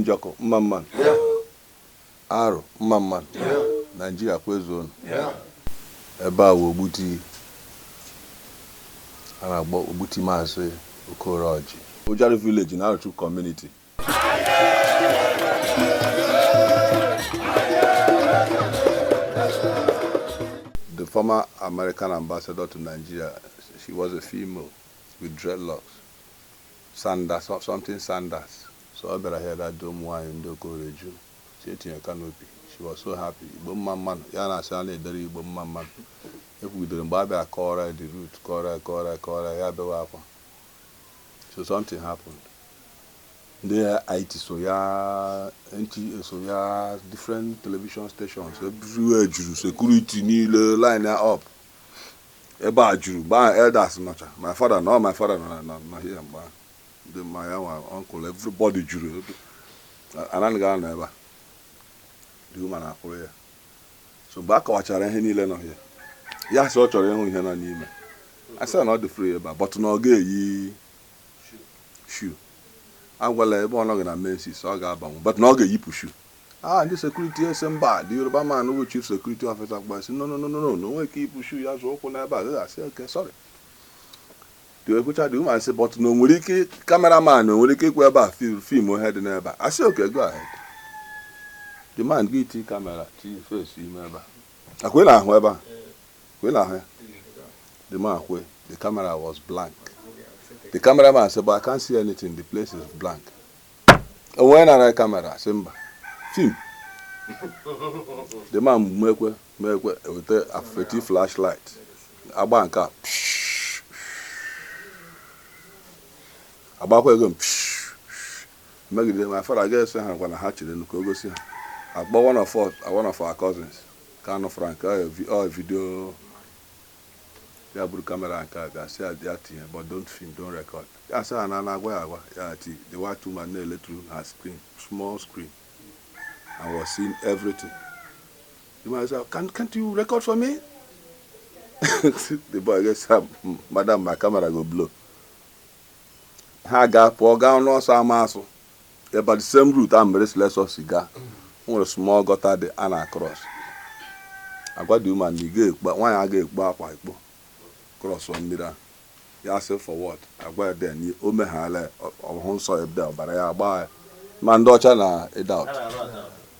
Njọkụ mma mma Arụ mma mma Naijiria kwezuonu. Ebe a wụ Ogbuti a na-akpọ Ogbuti Maazị Okoroji, Ojari village na Arochukwu community. The former American ambassador to Nigeria, she was a female with dreadlocks. Sanders, something Sanders. So ọ bịara here that ụmụ nwaanyị ndị Okoroju si etinye canopy. She was so happy. Igbo mma mma nụ. Ya na-asị a na-edere Igbo mma mma nụ. Ekwugidere mgbe a bịara kọọrọ ya the root, kọọrọ ya, kọọrọ ya, kọọrọ ya, ya bewe akwa. So something happened. Ndị IT so ya, NTA so ya, different television stations everywhere juru, security niile line ya up. Ebe a juru, mgbe ahụ elders nọcha. My father nọ, my father nọ na nọ here mgbe ahụ. Ndị ma ya nwa uncle, everybody juru. Anaghị anọ ebe a. The woman akwụrụ ya. So mgbe a kọwachara ihe niile nọ here, ya sị ọ chọrọ ịhụ ihe nọ n'ime. A sị na ọ dị free ebe a, but na ọ ga-eyi shoe. Agwala ebe ọ nọghị na main six, ọ ga-abanwu, but na ọ ga-eyipụ shoe. Ah, ndị security ese mba, the Yoruba man wụ chief security officer gba sị no, no, no, no, no, na o nweghị ike yipụ shoe ya zụọ ụkwụ n'ebe a. Asị okay, sorry. The ekwucha, the woman sị but na o nwere ike cameraman o nwere ike ikwu ebe a film ihe dị n'ebe a. Asị okay, go ahead. The man gị ti camera ti face ime ebe a. Akwa ị na-ahụ ebe a? Kwe na-ahụ ya? The man kwe, the camera was blank. The cameraman said, "But I can't see anything. The place is blank." Onwe nara camera sị mba. Film. The man mekwe mekwe eweta afeti flashlight. Agba nke a. Agbakwa ego m. Megide my father ga-ese ha gwa na ha chere ka o gosi ha. Akpọ one of us, one of our cousins, Kanu Frank, ọ video ya buru camera nke a bịa sị ya tinye, but don't film, don't record. Ya sị ha na na-agwa ya agwa ya ti the white woman na-ele through her screen, small screen, and was seeing everything. The man said, Can't you record for me?" The boy gets up, "Madam, my camera go blow." Ha ga pụọ gaa n'ọsọ ama asụ ebe the same route ahụ mere Slesọ si gaa. O nwere small gutter dị a na-cross. Agwa the woman na ị ga-ekpo nwaanyị a ga-ekpo akwa ekpo cross mmiri ahụ. Ya sị for what? Agwa ya then o meghala ọhụ nsọ ebe ọbara ya agba ya ma ndị ọcha na ịda out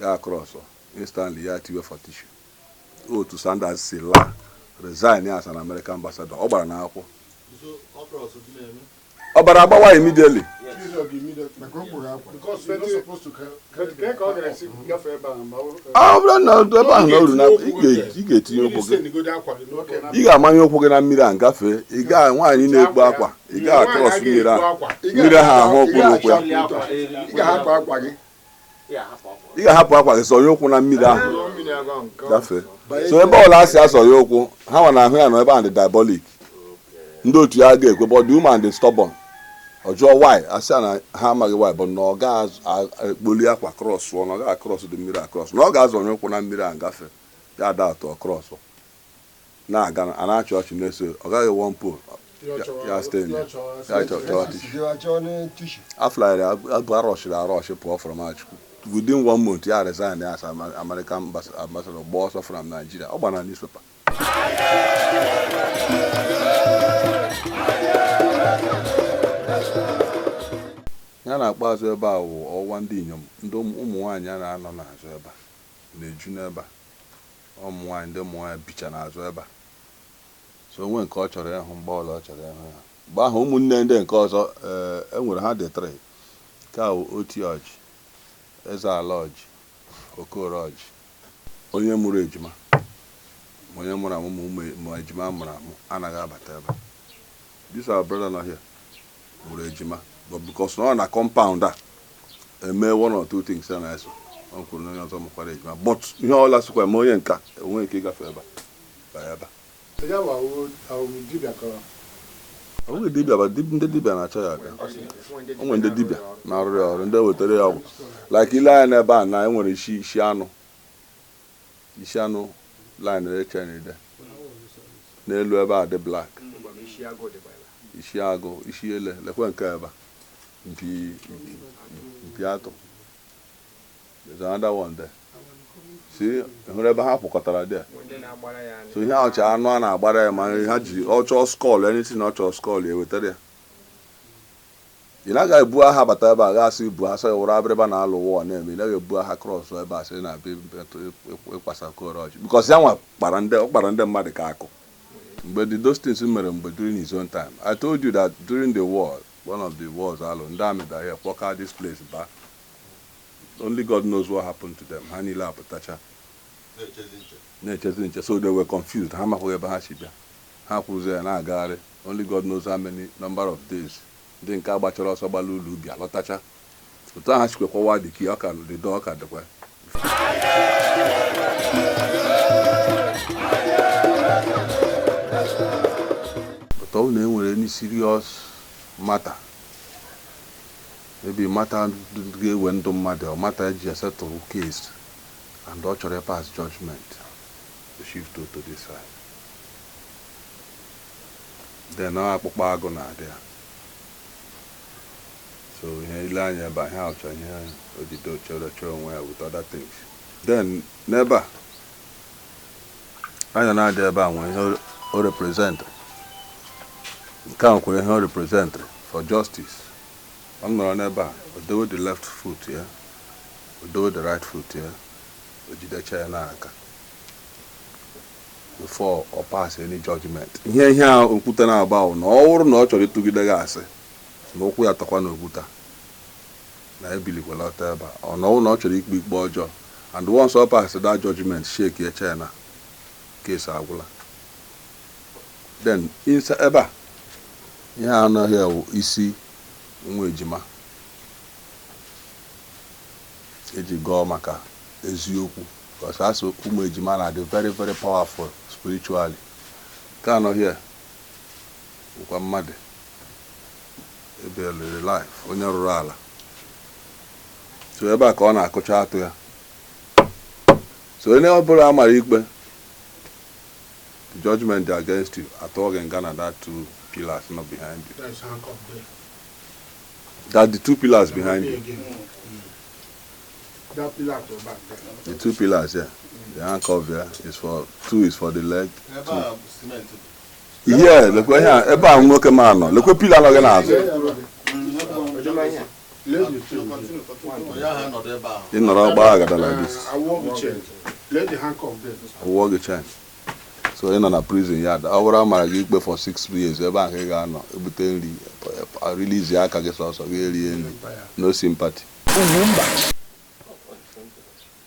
ya cross instantly, ya tiwe for tissue. Otu Sanders si laa resign ya as an American ambassador, ọ gbara n'akwụkwọ ọbara agbawa immediately. Because you're not supposed to carry. Ka ọ ga-esi gafee ebe ahụ ma Ọ bụrụ na ebe ahụ na o ruru na ị ga-etinye ụkwụ gị Send akwa gị n'oke na ị ga-amanye ụkwụ gị na mmiri a gafee. Ị gaa nwaanyị na-ekpo akwa, ị gaa cross mmiri ahụ, mmiri ahụ ahụ okpuru ụkwụ ya. Ị ga-ahapụ akwa gị. Ị ga-ahapụ akwa gị, sọnye ụkwụ na mmiri ahụ Mmiri agụ nke gafee. So ebe ọbụla a si asọnye ụkwụ ha nwa na ahụ ya nọ ebe ahụ dị diabolic. Ndị otu ya ga-ekwe, but the woman dị stubborn. Ọ jụọ why, asị ya na ha amaghị why, but na ọ ga-ekpoli akwa cross ọ na ọ ga-across dị mmiri across, na ọ ga-azọnye ụkwụ na mmiri ahụ gafee. Ya ada atọ cross na-aga, a na-achị ọchị na-eso. Ọ gaghị one pole ya stay in there. Ya chọwa tissue. After abụ arọchiri arọchị pụọ from Achukwu, within one month ya resign as American ambassador, gbaa ọsọ from Nigeria. Ọ gbara na newspaper. Ya na-akpọ azụ ebe a wụ ọwa ndị inyom, ndị ụmụ nwaanyị a na-anọ n'azụ ebe a na-eju n'ebe a. Ụmụ nwaanyị, ndị ụmụ nwaanyị bicha n'azụ ebe a. So onwe nke ọ chọrọ ịhụ mgbe ọbụla ọ chọrọ ịhụ ya mgbe ahụ, ụmụnne ndị nke ọzọ ee e nwere ha dị three ka oti ọjị, eze ala ọjị, okoro ọjị, onye mụrụ ejima ma onye mụrụ amụ ma ụmụ ma ejima mụrụ amụ anaghị abata ebe a. This our brother nọ here mụrụ ejima, but because na ọ na compound a eme one or two things ya na-eso ọ kwuru na onye ọzọ mụkwara ejima, but ihe ọla sịkwa eme onye nka enweghị ike ịgafe ebe a banye ebe a. Ya wa awụ dibịa ka Ọ bụghị dibịa bụ ndị dibịa na-achọ ya abịa. O nwere ndị dibịa na-arụrụ ya ọrụ, ndị wetara ya ọgwụ. Like ile anya n'ebe a na enwere isi isi anụ, isi anụ line reche ide n'elu ebe a dị black, isi agụ, isi ele. Lekwe nke ebe a, mpi mpi atụ. There's another one there. See, hụrụ ebe ha kwụkọtara there. Ndị na-agbara ya anụ. So ihe ọcha anụ a na-agbara ya, ma ha ji ọ chọọ skull, anything ọ chọọ skull, ya ewetara ya. Ị naghị ebu agha bata ebe a, gasị ibu ha sị wụrụ abịrịba na-alụ wọ na-eme. Ị naghị ebu agha cross ebe a sị na-abịa ịkwasa Okoroji, because ya nwa kpara ndị ọ kpara ndị mmadụ ka akụ mgbe the those things mere mgbe during his own time. I told you that during the war, one of the wars alụ, ndị army bịara here, kwọka this place ba. Only God knows what happened to them. Ha niile apụtacha na-echezi nche. So they were confused. Ha makwaghị ebe ha si bịa. Ha kwụrụzi ya na-agagharị. Only God knows how many number of days. Ndị nke agbachara ọsọ gbala ụlọ ubi alọtacha. Otu ahụ ha sikwa kwọwa dị ka ọka dị dọ ọka dịkwa. But ọ bụrụ na e nwere any serious matter, maybe matter ga-ewe ndụ mmadụ or matter eji settle case and ọ chọrọ pass judgment, to shift to this side. Then ọ akpụkpọ agụ na-adị ya. So ihe ile anya ebe a, ihe ọchọ ihe odide chere chọọ onwe ya with other things. Then n'ebe a anya na-adị ebe a nwere ihe o represent. Nke a nwekwara ihe o represent for justice. Ọ nọrọ n'ebe a, o dowe the left foot ya, o dowe the right foot ya, o jidecha ya n'aka before ọ pass any judgment. Ihe a okwute na-agba ahụ na ọ bụrụ na ọ chọrọ ịtụgide gị asị na ụkwụ ya tọkwa n'okwute na ebilikwala ọtọ ebe a, ọ na ọ bụrụ na ọ chọrọ ikpe ikpe ọjọọ, and once ọ pass that judgment, shake ya chair na case agwụla. Then inside ebe a, ihe a anaghị ewu isi nwa ejima eji gọọ maka eziokwu, because asị ụmụ ejima na-adị very very powerful spiritually. Nke anọ here bụkwa mmadụ ebeliri life onye rụrụ ala. So ebe a ka ọ na-akụcha atụ ya. So onye ọbụla a mara ikpe, the judgment dị against you, atụọ gị nga na that two pillars not behind you. That is handcuff there. That the two pillars behind you. Again. That pillar to back there. The two pillars, yeah. The handcuff there is for two, is for the leg. Ebe a cement. Yeah, lekwe ihe a, ebe a nwoke ma nọ, lekwe pillar nọ gị n'azụ. Let the two. Onye ahụ nọdụ ebe ahụ. Ị nọrọ gbaa agada like this. I walk the chair. Let the handcuff there. Wụọ gị chain. So ị nọ na prison yard. Ọ bụrụ a mara gị ikpe for 6 years, ebe ahụ ka ị ga-anọ ebute nri, release aka gị sọsọ gị erie nri. No sympathy.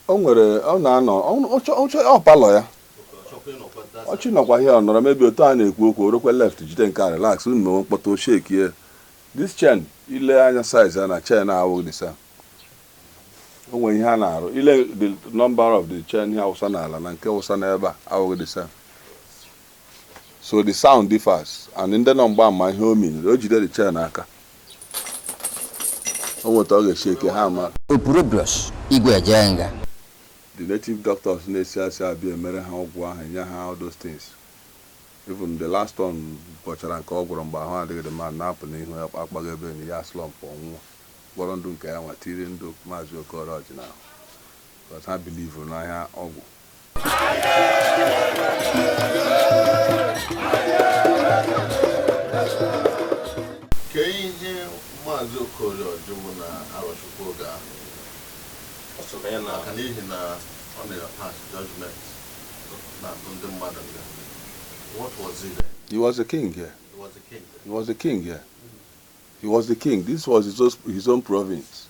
O nwere ọ na-anọ ọ parlour ya. Ọchị nọkwa here, ọ nọrọ mebi otu a na-ekwu okwu, orokwe left jide nke a, relax, unu mewe mkpọtụ, shake ya. This chain, ile anya size ya na chain awụghị the same. O nwere ihe a na-arụ. Ile the number of the chain ihe awụsa n'ala na nke wụsa n'ebe a awụghị the same. So the sound differs, and ndị nọ mgba ama ihe o mean. O jide the chain aka, o nweta ọ ga-eshake ha ama. Opurobios Igwe Ejenga. The native doctors na-esi asị abịa emere ha ọgwụ ahụ, nye ha all those things. Even the last one gwọchara nke ọ gwọrọ mgbe ahụ adịghị, the man na-apụ n'ihu ya akpaghị ebe na ya slump, ọnwụọ. Gwọrọ ndụ nke ya nwa tiri ndụ Maazị Okoroji n'ahụ, because ha believe n'ahịa ọgwụ. Kee ihe Maazị Okorie ọjụwụ na Arọchukwu oge ahụ? Maka n'ihi na ọ na-pass judgment na-atụ ndị mmadụ nga. What was it then? He was a king here. He was a king. He was a king here. He was the king. This was his own province.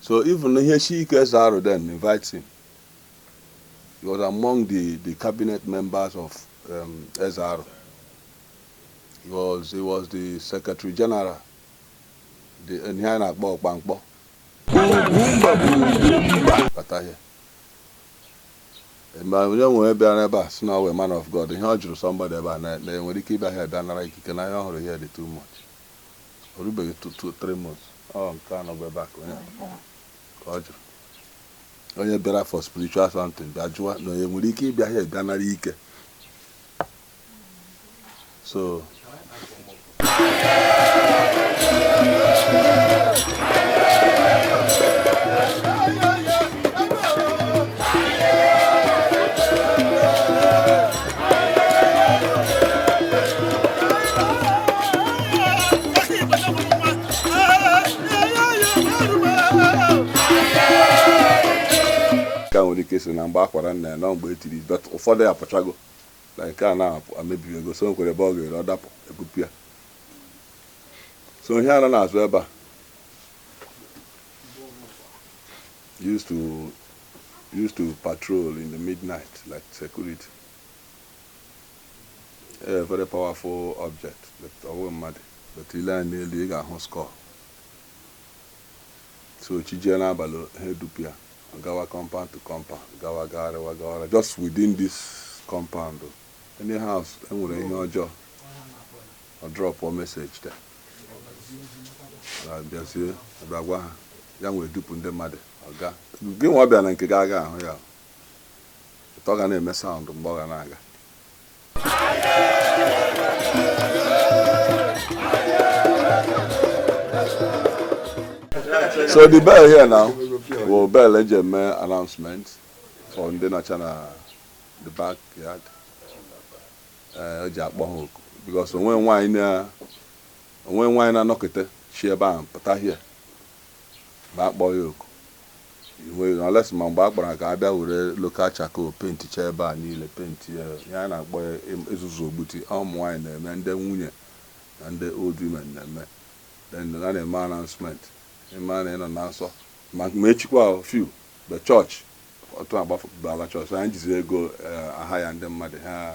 So even ihe Chike Zaro then invites him. He was among the cabinet members of Ezaro. He was the secretary general. The ihe a na-akpọ ọkpankpọ. Bata here. Mgbe onye nwere bịara ebe a sị na ọ wụ man of God, ihe ọ jụrụ somebody ebe a na enwere ike ịbịa here bịa nara ikike na ihe ọ hụrụ here dị too much. O rubeghị 2, 2, 3 months. Ọ nke anọ bụ ebe a ka onye ka ọ jụrụ. Onye bịara for spiritual something bịa jụwa na onye nwere ike ịbịa here bịa nara ike. So Okeke si na mgbe akwara nna ya na mgbe etiri, but ụfọdụ ya apụchago, like nke a na-amebighị ego, so nkwere ebe ọ ga-ere ọ dapụ ebupụ ya. So ihe a nọ n'azụ ebe a used to patrol in the midnight like security. A very powerful object, but ọ bụghị mmadụ, but ile anya n'elu, ị ga-ahụ skull. So chi jie n'abalị, ha edupu ya, ọ gawa compound to compound, gawa gagharịwa gawara just within this compound. Any house enwere ihe ọjọọ, ọ drop message there. Ọ bịazie, bịa gwa ha ya nwee dupu ndị mmadụ. Ọga gị nwa bịa na nke gị aga ahụ ya, ọ ga na-eme sound mgbe ọ ga na-aga. So the bell here now will bell eji eme announcement for ndị nọcha na the backyard. Ee, eji akpọ ha oku because onwe nwaanyị na-anọkete chi ebe ahụ pụta here ma akpọ ya oku. Unless ma mgbe a kpọrọ ka a bịa were local charcoal paint cha ebe a niile, paint ya, ya a na-akpọ ya ịzụzụ ogbuti. Ụmụ nwaanyị na-eme, ndị nwunye na ndị old women na-eme. Then a na-eme announcement, ịma na ị nọ na nsọ ma echikwa few the church otu agbafala chọọchị anyị jizi ego aha ya, ndị mmadụ ha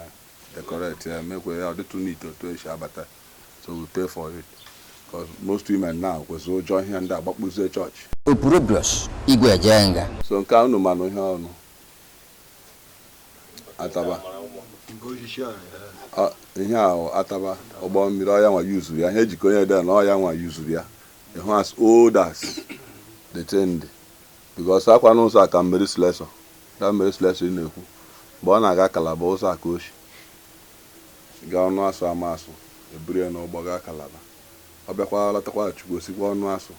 decorate ya, mekwe ya ọ dịtụ neat otu esi abata. So we pay for it because most women now kwesịrị ụjọ ihe ndị agbakpụzie chọọchị. Opurobios Igwe Ejenga. So nke a unu manụ ihe ọnụ ataba. Ihe ahụ ataba ụgbọ mmiri, ọya nwa yuzuru ya, ihe ejikọ onye de na ọya nwa yuzuru ya, ịhụ as old as the thing dị, because akwa n'ụzọ a ka Mary Slessor, that Mary Slessor ị na-ekwu, mgbe ọ na-aga Kalaba, ụzọ a ka o si gaa ọnụ asụ ama asụ, eburu ya n'ụgbọ gaa Kalaba. Ọ bịakwa lọtakwa, Chukwu osikwa ọnụ asụ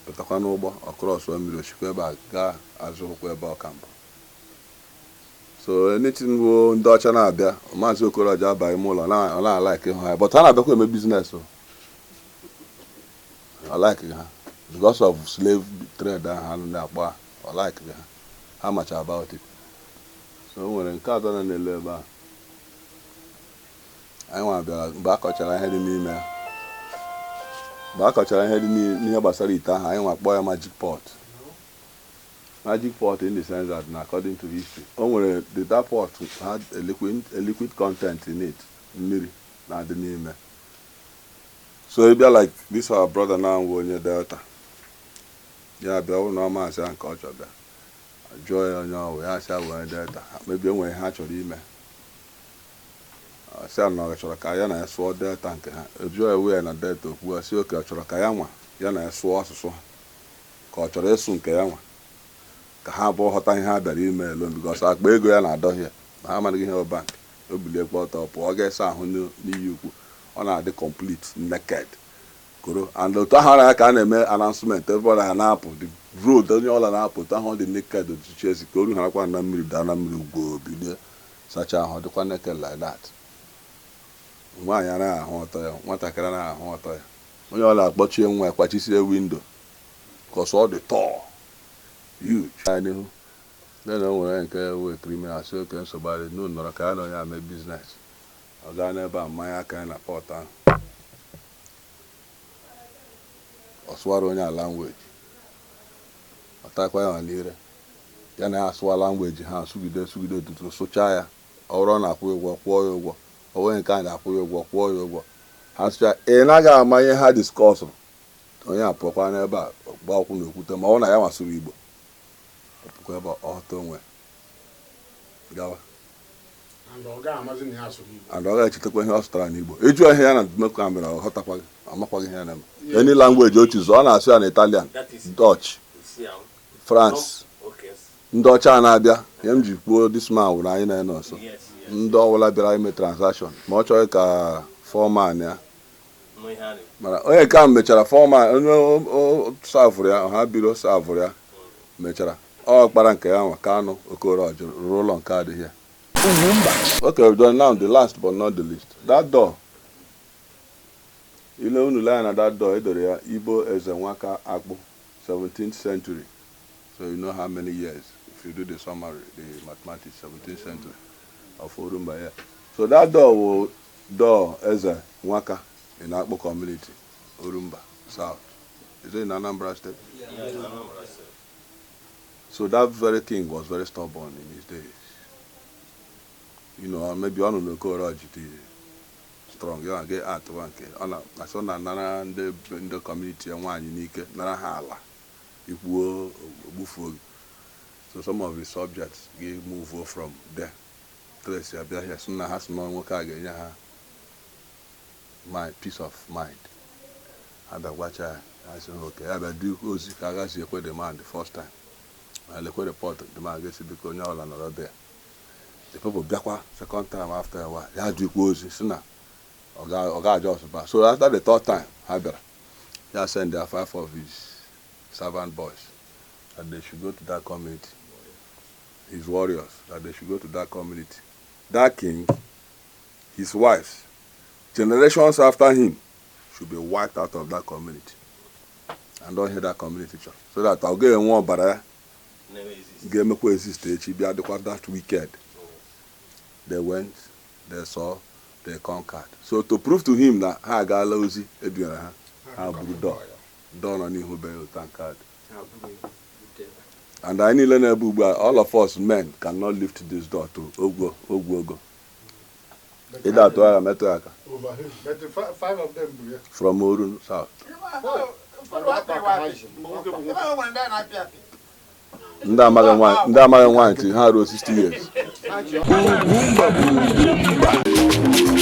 pụtakwa n'ụgbọ, ọkrọsụ mmiri, osikwa ebe a gaa azụ ụkwụ ebe ọka mbụ. So anything bụ ndị ọcha na-abịa, Maazị Okoroja abaghị ime ụlọ, ọ na-alike ịhụ ha, but ha na-abịakwa eme business o. Ọ like ha because of slave trade ahụ ha na-akpọ ha. Ọ like ha, ha macha about it. So o nwere nke atọ nọ n'elu ebe a anyị nwa bịara mgbe a kọchara ihe dị n'ime ya, mgbe a kọchara ihe dị n'ihe gbasara ite ahụ, anyị nwa kpọọ ya magic pot. Magic pot in the sense that na according to history, o nwere the that pot had a liquid content in it, mmiri na-adị n'ime. So ị bịa like this, our brother now bụ onye Delta, ya bịa ụlọ maazị ahụ nke ọ chọrọ, bịa jụọ ya onye ọwụ ya, sị ya bụ onye Delta. Ha kpebie nwere ihe ha chọrọ ime, sị ya na ọ chọrọ ka ya na ya sụọ Delta nke ha. Jụọ ya ya na Delta, okwu sị oke ọ chọrọ ka ya nwa ya na ya sụọ asụsụ ha, ka ọ chọrọ ịsụ nke ya nwa, ka ha abụọ ghọta ihe ha bịara ime elo, because akpa ego ya na-adọghị ya ma ha amaghị ihe bụ bank. O biliekwa ọtọ pụọ, ọ ga-esa ahụ n'iyi ukwu, ọ na-adị complete naked koro. And otu ahụ ya ka a na-eme announcement, ebe ọ na na-apụ the road, onye ọla na-apụ otu ahụ ọ dị naked, otuchi ezi ka oru harakwa na mmiri daa na mmiri ugwo, bilie sacha ahụ, ọ dịkwa naked like that. Nwaanyị anaghị ahụ ọtọ ya, nwatakịrị anaghị ahụ ọtọ ya, onye ọla akpọchie nwa ya, kwachisie window, because ọ dị tall, huge. Ya n'ihu then o nwere nke wee criminal, sị oke nsogbu adị n'ụlọ, nọrọ ka ya na onye ame business. Ọ gaa n'ebe a, mmanya aka ya na pot ahụ, ọ sụwara onye a language, ọ takwa ya n'ire, ya na ya asụwa language ha, sụgide sụgide tutu sụchaa ya. Ọ bụrụ ọ na-akwụ ya ụgwọ, kwụọ ya ụgwọ. O nweghị nke a na-akwụ ya ụgwọ, kwụọ ya ụgwọ. Ha sụcha, ị naghị ama ihe ha discuss. Onye apụkwa n'ebe a gba ụkwụ na okwute, ma ọ na ya nwasụrụ Igbo, ọ pụkwa ebe ọ ghọta onwe gawa. And ọ gaghị amazi na ya asụrụ Igbo. And ọ ga-echetakwa ihe ọ sụtara n'Igbo. Ịjụ ihe ya na mmekọ mere, ọ ghọtakwaghị, amakwaghị ihe ya na-eme. Any language o chuzu, ọ na-asụ ya na Italian, That is Dutch, see am. France. Okay. Ndị ọcha na-abịa, ihe m ji kwuo this man wụrụ anyị na-enọ nso. Yes. Ndị ọbụla bịara ime transaction, ma ọ chọghị ka foreman ya Nụ ihe a na-ekwu. Mana onye nke ahụ mechara, foreman onye o savụrụ ya, ọha biro savụrụ ya, mechara ọ kpara nke ya nwa Kanụ Okoroji rụrụ ụlọ nke adịghị ya. Okay, then now the last but not the least, that door ile unu lee anya na that door, edoro ya Igbo Eze Nwaka Akpụ, 17th century. So you know how many years. If If you do the summary, the mathematics, 17th century of Orumba, yeah. So that door will door Eze Nwaka in Akpo community, Orumba South. Is it in Anambra State? Yeah, in Anambra State. So that very king was very stubborn in his days. You know, maybe ọ nọ n'Okoro jide strong ya ga atụwa nke ọ na asọ na nara ndị community ya nwaanyị n'ike, nara ha ala, ikwuo ogbufuo gị. So some of the subjects ga move from there, trace ya bịa here, sị na ha sị na nwoke a ga-enye ha my peace of mind. Ha bịagwacha ya, ha sị ha oke ya bịa dị ozi ka a gazi ekwe the man the first time ma lekwe report the man ga-esi biko onye ọbụla nọrọ there. The people bịakwa second time after a while, ya dịkwa ozi si na ọ ga-aja ọsụba. So after the third time ha bịara, ya send their five of his servant boys that they should go to that community, his warriors, that they should go to that community. That king, his wives, generations after him should be wiped out of that community and don't hear that community chọrọ so that ọ ga-enwe ọbara ya Na-eme exist. ga-emekwa exist echi bịa dịkwa that wicked. They went, they saw, they conquered. So to prove to him na ha agaala ozi edunyere ha, ha buru door door nọ n'ihu be tankard. And anyị niile na-ebe ugbu a, all of us men cannot lift this door to ogwo ogwo ogo ịda atụ agha metụ ya aka. Over him. But the five of them bụ ya. From Orun South. Ndị amaghị nwaanyị till ha ruo 60 years. Ugwumba bụ Ugwumba.